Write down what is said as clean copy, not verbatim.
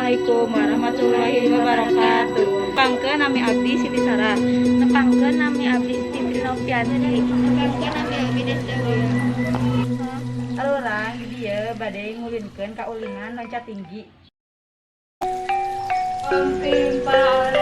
Assalamualaikum warahmatullahi wabarakatuh. Nepangkeun, nami abdi Siti Sarah. Nepangkeun, nami abdi Fitri Novianti. Nepangkeun, nami abdi Desta. Arurang di dieu bade ngulinkeun kaulinan loncat tinggi. Om Pim Paleng.